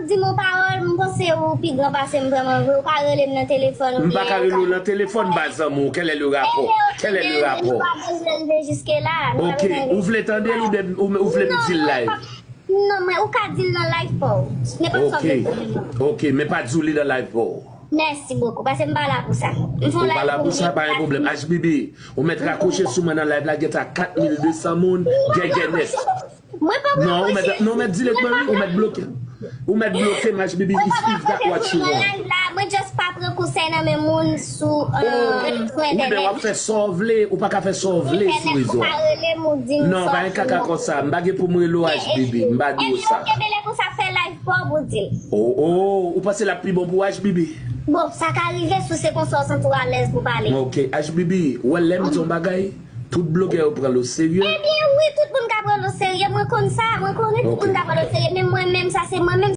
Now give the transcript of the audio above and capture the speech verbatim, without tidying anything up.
Di m yon pawòl, m panse ou pi gran pase m vrèman vre. Ou ka rele m nan telefòn. M pa ka rele w nan telefòn, ba zanmi w. Quel est le rapport? Quel est le rapport? Nou pa bezwen rive jiske la. Nou pa Ok, bezwen rive ou vle tande l ou, de- ou, ou vle m di l live? Non, mwen, ou ka di l nan live pa w. Nenpòt sa w vle di. Ok, men pa di w li nan live pa w. Mèsi bokou, paske m pa la pou sa. M fè yon Ou pa la pou sa, pa gen pwoblèm. H B B, ou mèt rakwoche sou mwen nan live la, gen ta kat mil de san moun, gègè nèt. Mwen pa Non, ou mèt, non, ou mèt delete mwen, wi, ou mèt bloke. Ou mèt bloke m, H B B, if, if that what you want. Mwen just pa pran konsèy nan men moun sou, euh, sou Ou byen w entènèt. Ap fè sa w vle, ou pa ka fè sa w vle sou rezo. Ou pa rele m, ou di m Non, sa pa w gen kaka vle. Konsa, m pa gen pou m rele w, H B B, m pa di w Epi sa. Ou kenbe lè konsa fè live pa w pou di l. Oh, oh, ou panse l ap pi bon pou H B B? Bon, sa ka rive si w se konsa w santi w alèz pou pale. Ok, H B B, ou wè lè m di yon bagay, tout blogè yo pran l o serye. Ebyen wi, tout moun ka pran l o serye. Mwen konn sa, mwen konnen tout Ok. Moun ka pran l o serye. Men mwen menm, sa se mwen menm,